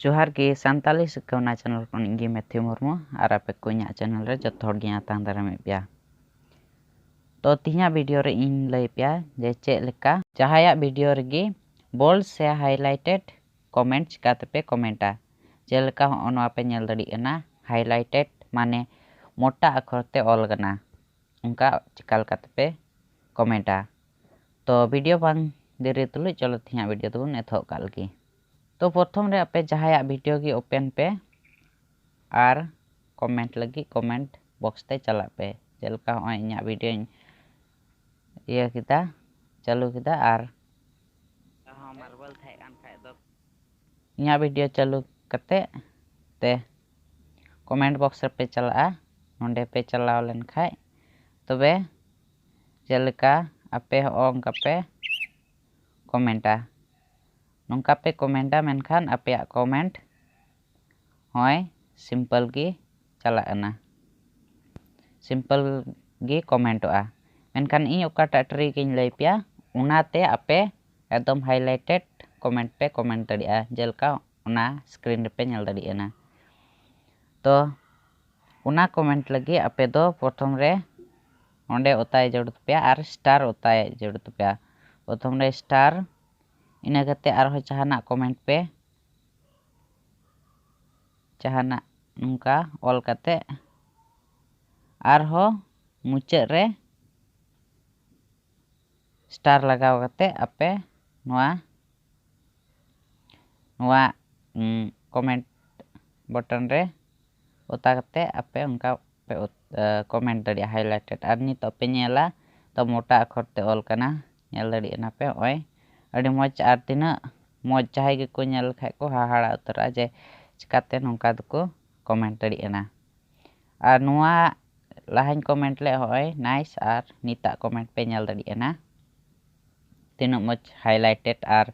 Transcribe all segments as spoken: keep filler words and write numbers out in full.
ᱡᱚᱦᱟᱨ ᱜᱮ, ᱥᱟᱱᱛᱟᱞᱤ ᱥᱤᱠᱷᱟᱹᱣᱱᱟ ᱪᱮᱱᱮᱞ ᱠᱷᱚᱱ ᱤᱧ ᱜᱮ ᱢᱮᱛᱷᱤᱭᱩ ᱢᱩᱨᱢᱩ, ᱟᱨ ᱟᱯᱮ ᱠᱚ ᱤᱧᱟᱹᱜ ᱪᱮᱱᱮᱞ ᱨᱮ ᱡᱚᱛᱚ ᱦᱚᱲ ᱜᱮ ᱟᱛᱟᱝ ᱫᱟᱨᱟᱢᱮᱫ ᱯᱮᱭᱟ᱾ ᱛᱚ ᱛᱮᱦᱮᱧᱟᱜ ᱵᱷᱤᱰᱤᱭᱳ ᱨᱮ ᱤᱧ ᱞᱟᱹᱭ ᱯᱮᱭᱟ ᱡᱮ ᱪᱮᱫ ᱞᱮᱠᱟ ᱡᱟᱦᱟᱸᱭᱟᱜ ᱵᱷᱤᱰᱤᱭᱳ ᱨᱮᱜᱮ ᱵᱳᱞᱰ ᱥᱮ ᱦᱟᱭᱞᱟᱭᱴᱮᱰ ᱠᱚᱢᱮᱱᱴ ᱪᱤᱠᱟ ᱛᱮᱯᱮ ᱠᱚᱢᱮᱱᱴᱟ᱾ ᱡᱮᱞᱮᱠᱟ ᱦᱚᱸᱜᱼᱚ ᱱᱚᱣᱟ ᱯᱮ ᱧᱮᱞ ᱫᱟᱲᱮᱭᱟᱜ ᱠᱟᱱᱟ, ᱦᱟᱭᱞᱟᱭᱴᱮᱰ ᱢᱟᱱᱮ ᱢᱚᱴᱟ ᱟᱠᱷᱚᱨ ᱛᱮ ᱚᱞ ᱠᱟᱱᱟ, ᱚᱱᱠᱟ ᱪᱤᱠᱟ ᱞᱮᱠᱟ ᱛᱮᱯᱮ ᱠᱚᱢᱮᱱᱴᱟ᱾ ᱛᱚ ᱵᱷᱤᱰᱤᱭᱳ ᱵᱟᱝ ᱫᱮᱨᱤ ᱛᱩᱞᱩᱡ ᱪᱚᱞᱚ ᱛᱮᱦᱮᱧᱟᱜ ᱵᱷᱤᱰᱤᱭᱳ ᱫᱚᱵᱚᱱ ᱮᱛᱚᱦᱚᱵ ᱠᱟᱜ ᱞᱮᱜᱮ᱾ ᱛᱚ ᱯᱨᱚᱛᱷᱚᱢ ᱨᱮ ᱟᱯᱮ ᱡᱟᱦᱟᱸᱭᱟᱜ ᱵᱷᱤᱰᱤᱭᱳ ᱜᱮ ᱳᱯᱮᱱ ᱯᱮ ᱟᱨ ᱠᱚᱢᱮᱱᱴ ᱞᱟᱹᱜᱤᱫ ᱠᱚᱢᱮᱱᱴ ᱵᱚᱠᱥ ᱛᱮ ᱪᱟᱞᱟᱜ ᱯᱮ᱾ ᱡᱮᱞᱮᱠᱟ ᱦᱚᱸᱜᱼᱚᱭ ᱤᱧᱟᱹᱜ ᱵᱷᱤᱰᱤᱭᱳᱧ ᱤᱭᱟᱹ ᱠᱮᱫᱟ, ᱪᱟᱹᱞᱩ ᱠᱮᱫᱟ, ᱟᱨ ᱢᱟᱨᱵᱮᱞ ᱛᱟᱦᱮᱸ ᱠᱟᱱ ᱠᱷᱟᱡ ᱫᱚ ᱤᱧᱟᱹᱜ ᱵᱷᱤᱰᱤᱭᱳ ᱪᱟᱹᱞᱩ ᱠᱟᱛᱮ ᱛᱮ ᱠᱚᱢᱮᱱᱴ ᱵᱚᱠᱥ ᱨᱮᱯᱮ ᱪᱟᱞᱟᱜᱼᱟ᱾ ᱱᱚᱸᱰᱮ ᱯᱮ ᱪᱟᱞᱟᱣ ᱞᱮᱱ ᱠᱷᱟᱡ ᱛᱚᱵᱮ ᱡᱮᱞᱮᱠᱟ ᱟᱯᱮ ᱦᱚᱸᱜᱼᱚ ᱱᱚᱝᱠᱟ ᱯᱮ ᱠᱚᱢᱮᱱᱴᱟ, ᱱᱚᱝᱠᱟ ᱯᱮ ᱠᱚᱢᱮᱱᱴᱟ, ᱢᱮᱱᱠᱷᱟᱱ ᱟᱯᱮᱭᱟᱜ ᱠᱚᱢᱮᱱᱴ ᱦᱚᱸᱭ ᱥᱤᱢᱯᱚᱞ ᱜᱮ ᱪᱟᱞᱟᱜ ᱠᱟᱱᱟ, ᱥᱤᱢᱯᱚᱞ ᱜᱮ ᱠᱚᱢᱮᱱᱴᱚᱜᱼᱟ᱾ ᱢᱮᱱᱠᱷᱟᱱ ᱤᱧ ᱚᱠᱟᱴᱟᱜ ᱴᱨᱤᱠ ᱤᱧ ᱞᱟᱹᱭ ᱯᱮᱭᱟ, ᱚᱱᱟᱛᱮ ᱟᱯᱮ ᱮᱠᱫᱚᱢ ᱦᱟᱭᱞᱟᱭᱴᱮᱰ ᱠᱚᱢᱮᱱᱴ ᱯᱮ ᱠᱚᱢᱮᱱᱴ ᱫᱟᱲᱮᱭᱟᱜᱼᱟ, ᱡᱮᱞᱮᱠᱟ ᱚᱱᱟ ᱥᱠᱨᱤᱱ ᱨᱮᱯᱮ ᱧᱮᱞ ᱫᱟᱲᱮᱭᱟᱜ ᱠᱟᱱᱟ᱾ ᱛᱚ ᱚᱱᱟ ᱠᱚᱢᱮᱱᱴ ᱞᱟᱹᱜᱤᱫ ᱟᱯᱮ ᱫᱚ ᱯᱨᱚᱛᱷᱚᱢ ᱨᱮ ᱚᱸᱰᱮ ᱚᱛᱟᱭ ᱡᱟᱹᱨᱩᱲ ᱛᱟᱯᱮᱭᱟ ᱟᱨ ᱥᱴᱟᱨ ᱚᱛᱟᱭ ᱡᱟᱹᱨᱩᱲ ᱛᱟᱯᱮᱭᱟ᱾ ᱯᱨᱚᱛᱷᱚᱢ ᱨᱮ ᱥᱴᱟᱨ, ᱤᱱᱟᱹ ᱠᱟᱛᱮ ᱟᱨᱦᱚᱸ ᱡᱟᱦᱟᱱᱟᱜ ᱠᱚᱢᱮᱱᱴ ᱯᱮ, ᱡᱟᱦᱟᱱᱟᱜ ᱱᱚᱝᱠᱟ ᱚᱞ ᱠᱟᱛᱮ ᱟᱨᱦᱚᱸ ᱢᱩᱪᱟᱹᱫ ᱨᱮ ᱥᱴᱟᱨ ᱞᱟᱜᱟᱣ ᱠᱟᱛᱮ ᱟᱯᱮ ᱱᱚᱣᱟ ᱱᱚᱣᱟ ᱠᱚᱢᱮᱱᱴ ᱵᱚᱴᱚᱱ ᱨᱮ ᱚᱛᱟ ᱠᱟᱛᱮ ᱟᱯᱮ ᱚᱱᱠᱟ ᱯᱮ ᱠᱚᱢᱮᱱᱴ ᱫᱟᱲᱮᱭᱟᱜᱼᱟ ᱦᱟᱭᱞᱟᱭᱴᱮᱰ᱾ ᱟᱨ ᱱᱤᱛᱚᱜ ᱯᱮ ᱧᱮᱞᱟ ᱛᱚ ᱢᱚᱴᱟ ᱟᱠᱷᱚᱨ ᱛᱮ ᱚᱞ ᱠᱟᱱᱟ, ᱧᱮᱞ ᱫᱟᱲᱮᱭᱟᱜ ᱠᱟᱱᱟ ᱯᱮ᱾ ᱱᱚᱜᱼᱚᱭ ᱟᱹᱰᱤ ᱢᱚᱡᱽ, ᱟᱨ ᱛᱤᱱᱟᱹᱜ ᱢᱚᱡᱽ, ᱡᱟᱦᱟᱸᱭ ᱜᱮᱠᱚ ᱧᱮᱞ ᱞᱮᱠᱷᱟᱡ ᱠᱚ ᱦᱟᱦᱟᱲᱟ ᱩᱛᱟᱹᱨᱚᱜᱼᱟ ᱡᱮ ᱪᱤᱠᱟᱛᱮ ᱱᱚᱝᱠᱟ ᱫᱚᱠᱚ ᱠᱚᱢᱮᱱᱴ ᱫᱟᱲᱮᱭᱟᱜ ᱠᱟᱱᱟ᱾ ᱟᱨ ᱱᱚᱣᱟ ᱞᱟᱦᱟᱧ ᱠᱚᱢᱮᱱᱴ ᱞᱮᱫ ᱦᱚᱸᱜᱼᱚᱭ ᱱᱟᱭᱤᱥ, ᱟᱨ ᱱᱤᱛᱟᱜ ᱠᱚᱢᱮᱱᱴ ᱯᱮ ᱧᱮᱞ ᱫᱟᱲᱮᱭᱟᱜ ᱠᱟᱱᱟ ᱛᱤᱱᱟᱹᱜ ᱢᱚᱡᱽ ᱦᱟᱭᱞᱟᱭᱴᱮᱰ ᱟᱨ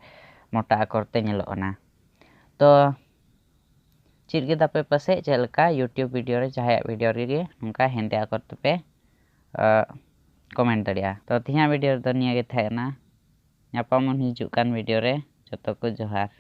ᱢᱚᱴᱟ ᱟᱠᱷᱚᱨ ᱛᱮ ᱧᱮᱞᱚᱜ ᱠᱟᱱᱟ᱾ ᱛᱚ ᱪᱮᱫ ᱠᱮᱫᱟ ᱯᱮ ᱯᱟᱥᱮᱡ ᱪᱮᱫ ᱞᱮᱠᱟ YouTube ᱵᱷᱤᱰᱤᱭᱳ ᱨᱮ ᱡᱟᱦᱟᱸᱭᱟᱜ ᱵᱷᱤᱰᱤᱭᱳ ᱨᱮᱜᱮ ᱱᱚᱝᱠᱟ ᱦᱮᱸᱫᱮ ᱟᱠᱷᱚᱨ ᱛᱮᱯᱮ ᱠᱚᱢᱮᱱᱴ ᱫᱟᱲᱮᱭᱟᱜᱼᱟ᱾ ᱛᱚ ᱛᱮᱦᱮᱧᱟᱜ ᱵᱷᱤᱰᱤᱭᱳ ᱨᱮᱫᱚ ᱱᱤᱭᱟᱹ ᱜᱮ ᱛᱟᱦᱮᱸ ᱠᱟᱱᱟ᱾ ᱧᱟᱯᱟᱢ ᱵᱚᱱ ᱦᱤᱡᱩᱜ ᱠᱟᱱ ᱵᱷᱤᱰᱤᱭᱳ ᱨᱮ᱾ ᱡᱚᱛᱚ ᱠᱚ ᱡᱚᱦᱟᱨ᱾